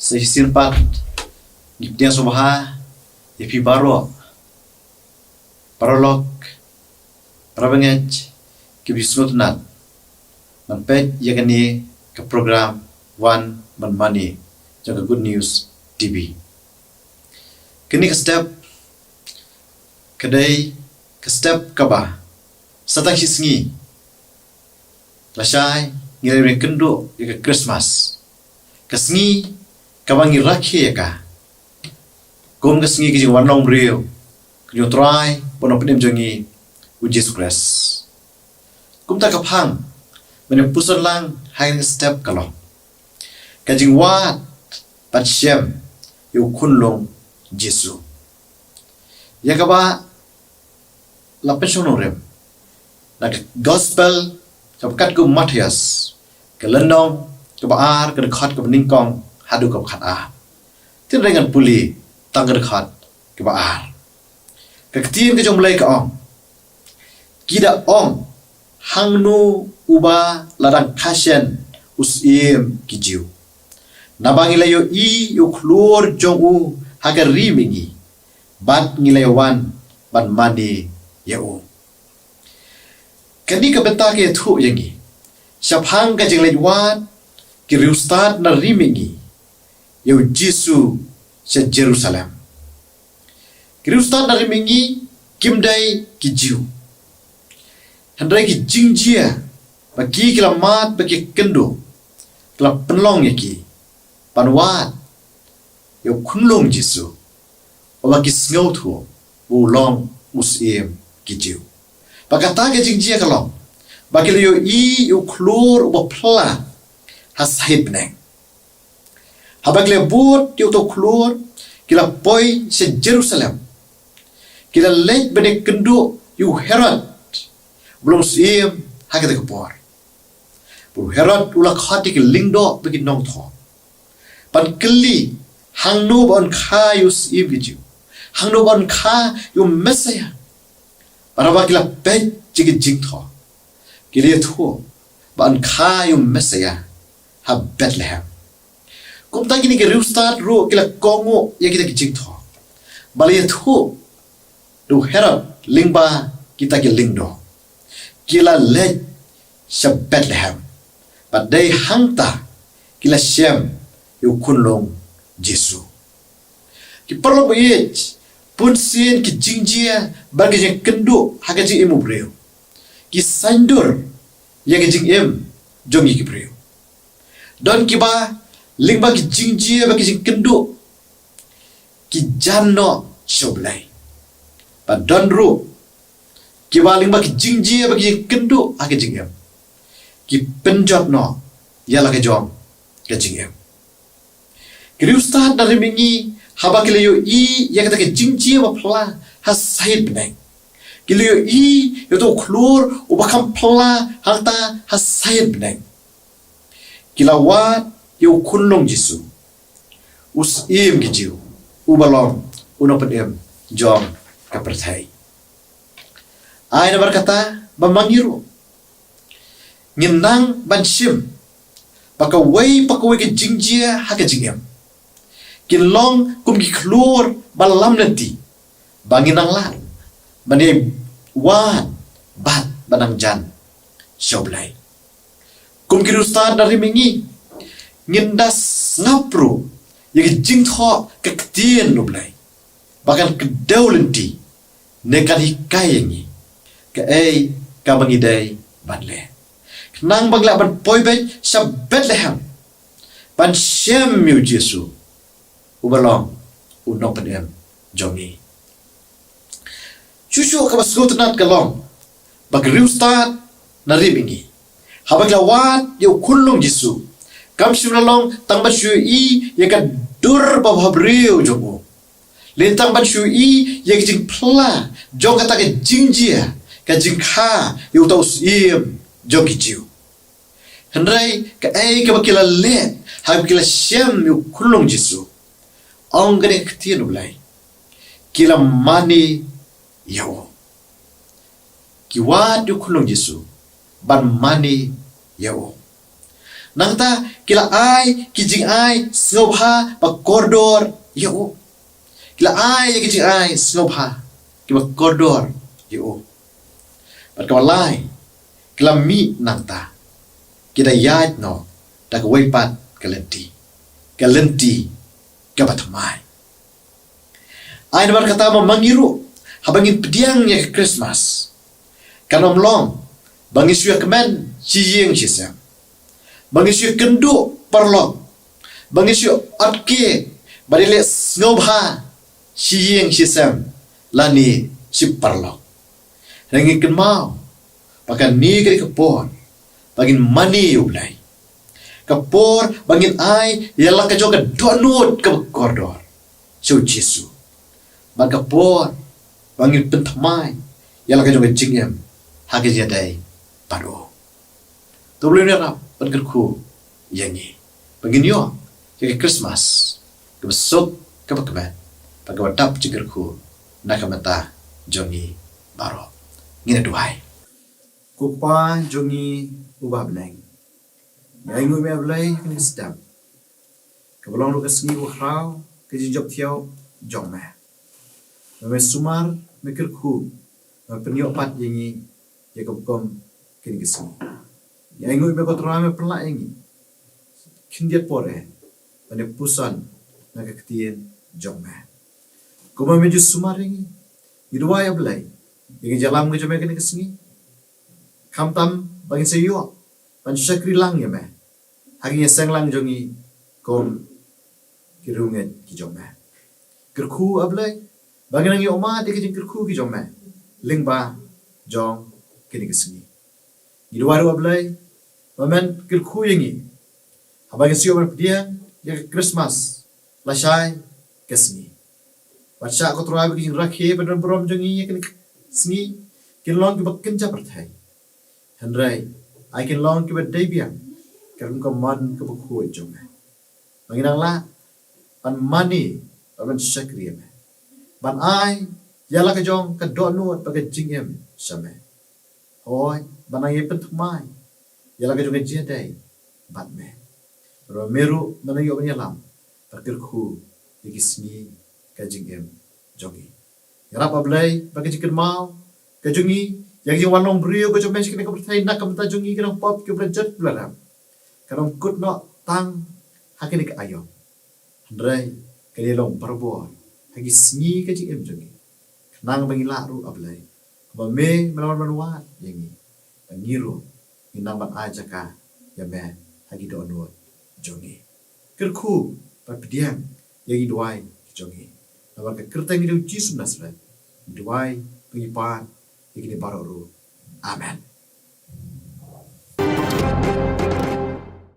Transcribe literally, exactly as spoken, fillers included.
Sa shisien pat ngi pdiang sngewbha ïa phi baroh, paralok, parabangeit kiba sngewtynnat ban peit ïa kane ka program Wan Ban Mane jong ka Good News T V. Kane ka step ka dei ka step kaba sa tang shi sngi lashai ngi la ïakynduh ïa ka Christmas, ka sngi kaba ngi rakhe ïa ka kum ka sngi ka jingwan long briew ka jong U Trai bad U Nongpynim jong ngi U Jisu Khrist. Kumta ka phang ban ïa puson lang ha kane ka step ka long ka jingwad bad shem ïa U Khunlung Jisu, ïa kaba la pynshong nongrim na ka Gospel kaba kat kum u Mathaios, ka lynnong kaba ar, ka dkhot kaba nyngkong haduh kaba khatar. Te hynrei ngan pule tang ka dkhot kaba ar. Ka ktien ka jong U Blei ka ong, ki da ong, hangno uba la dang kha shen u Syiem ki Jiw? Naba ngi la ïohi ïa u khlur jong u ha ka ri mihngi, bad ngi la wan ban mane ïa u. Kane ka bynta ka ïathuh ïa ngi shaphang ka jingleit wad ki riewstad na ri mihngi ïa U Jisu sha Jerusalem. Ki riewstad na ri mihngi kim dei ki Jiw, hynrei ki jingjia ba ki, ki la mad bad ki kynduh, ki la pynlong ïa ki ban wad ïa U Khunlung Jisu, uba ki sngewthuh ba u long u Syiem ki Jiw. Bad kata ka jingjia ka long ba ki la ïohi ïa u khlur uba phylla ha sahit bneng. Haba ki la bud ïa uto u khlur, ki la poi sha Jerusalem. Ki la leit ban ïakynduh ïa u Herod uba long u syiem ha kata ka por. Bad u Herod u la khot ïa ki lyngdoh bad ki nongthoh ban kylli hangno ba yn kha ïa u Syiem ki Jiw, hangno ba yn kha ïa u Messaïah. Bad haba ki la peit ïa ki jingthoh, ki la ïathuh ba yn kha ïa u Messaïah ha Bethlehem. Kumta kine ki riewstad ruh ki la kohnguh ïa kita ki jingthoh ba la ïathuh da u Herod lyngba kita ki lyngdoh. Ki la leit sha Bethlehem, bad dei hangta ki la shem ïa u Khunlung Jisu. Ki paralok ba ïeit, bunsien ki jingjia bad ki jingkynduh ha ka jingim u briew ki saiñdur ïa ka jingim jong ngi ki briew. Don kiba lyngba ki jingjia bad ki jingkynduh ki jan noh sha U Blei. Bad don ruh kiba lyngba ki jingjia bad ki jingkynduh ha ka jingim ki pynjot noh ïa la ka jong ka jingim. Ki riewstad na ri mihngi, haba ki la ïohi ïa kata ka jingjia ba phylla ha sahit bneng, ki la ïohi ïa uto u khlur uba kham phylla hangta ha sahit bneng, ki la wad ïa u Khunlung Jisu, u Syiem ki Jiw, uba long u Nongpynim jong ka pyrthei. Ai namar kata ba ma ngi ruh ngin nang ban shim ba kawei pa kawei ka jingjia ha ka jingim kin long kum ki khlur ba lam lynti ba ngin nang lah ban ïa wad bad ban nang jan sha U Blei. Kum ki riewstad na ri mihngi, ngin da sngap ruh ïa ka jingthoh ka ktien U Blei ba kan kdew lynti ne kan hikai ïa ngi kaei kaba ngi dei ban leh, khnang ba ngi lah ban poi beit sha Bethlehem ban shem ïa u Jisu uba long u Nongpynim jong ngi. Shuh shuh kaba sngewtynnat ka long ba ki riewstad na ri mihngi, haba ki la wad ïa u Khunlung Jisu, kam shym la long tang ban shu ïohi ïa ka dur babhabriew jong u, lane tang ban shu ïohi ïa ka jingphylla jong kata ka jingjia, ka jingkha ïa uta u Syiem jong ki Jiw. Hynrei kaei kaba ki la leh haba ki la shem ïa u Khunlung Jisu? Ong kane ka ktien U Blei, ki la mane ïa u. Ki wad ïa u Khunlung Jisu ban mane ïa u. Nangta Ki la ai ki jingai sngewbha ba kordor ïa u. Ki la ai ïa ki jingai sngewbha kiba kordor ïa u. Bad kaba lai, ki la mih nangta, ki da ïaid noh da kawei pat ka lynti, ka lynti kaba thymmai. Ai namar kata ma ma ngi ruh, haba ngin pdiang ïa ka Christmas, kan ym long ba ngi shu ïa kmen shi ïing shi sem, ba ngi shu ïa kynduh paralok, ba ngi shu ïa ot kek, ba dei leh sngewbha shi ïing shi sem lane shi paralok. Hynrei ngin kynmaw ba kane ka dei ka por ba ngin mane ïa U Blei, ka por ba ngin ai ïa la ka jong ka dohnud kaba kordor sha U Jisu, bad ka por ba ngin pynthymmai ïa la ka jong ka jingim ha ka jingïadei bad u. To U Blei un ïarap ban kyrkhu ïa ngi ba ngin ïoh ïa ka Christmas kaba suk, kaba kmen, bad kaba dap jingkyrkhu na ka bynta jong ngi baroh. Ngin ïa duwai. Ko Kpa jong ngi uba ha bneng, ngi ainguh ïa me A Blei ïa kane ka step kaba long ruh ka sngi kaba khraw ka jingjop thiaw jong me. Me, me sumar, me kyrkhu, me pynïoh pat ïa ngi ïa ka rukom kane ka sngi. Ngi ainguh ïa me ko Trai, me pynlah ïa ngi khyndiat por eh ban ïa puson na ka ktien jong me. Kumba me ju sumar ïa ngi, ngi duwai A Blei ïa ka jingïalam ka jong me kane ka sngi, khamtam ba ngin sa ïoh ban shakri lang ïa me ha ka jingïaseng lang jong ngi kum ki riewngeit ki jong me. Kyrkhu A Blei ba ngin nang ïoh mad ïa ka jingkyrkhu ka jong me lyngba jong kane ka sngi. Ngi duwai ruh A Blei ba men kyrkhu ïa ngi haba ngin sa ïoh ban pdiang ïa ka Christmas lashai ka sngi. Bad shah ko Trai ba ki jingrakhe ba don burom jong ngi ïa kane ka sngi kin long kiba kynja pyrthei, hynrei ai kin long kiba dei biang katkum ka mon kaba khuid jong me. Ba ngin nang lah ban mane bad ban shakri ïa me, ban ai ïa la ka jong ka dohnud bad ka jingim sha me. Hooid, ban nang ïa pynthymmai ïa la ka jong ka jingïadei bad me. Bad ba me ruh men nang ïoh ban ïalam bad kyrkhu ïa ki sngi ka jingim jong ngi. Ïarap A Blei ba ka jingkynmaw ka jong ngi ïa ka jingwan long briew ka jong me sha kane ka pyrthei na ka bynta jong ngi ki nongpop, kiba la jot, kiba la rem, kan ym kut noh tang ha kane ka aïom, hynrei kan ïa long barabor ha ki sngi ka jingim jong ngi, khnang ba ngin lah ruh A Blei, kumba me, me la wan ban wad ïa ngi, ba ngi ruh ngin nang ban ai jaka ïa me ha ki dohnud jong ngi. Kyrkhu bad pdiang ïa ki duwai ki jong ngi. Namar ka kyrteng jong U Jisu Nasaret ngi duwai bad ngi pan ïa kine baroh ruh. Amen.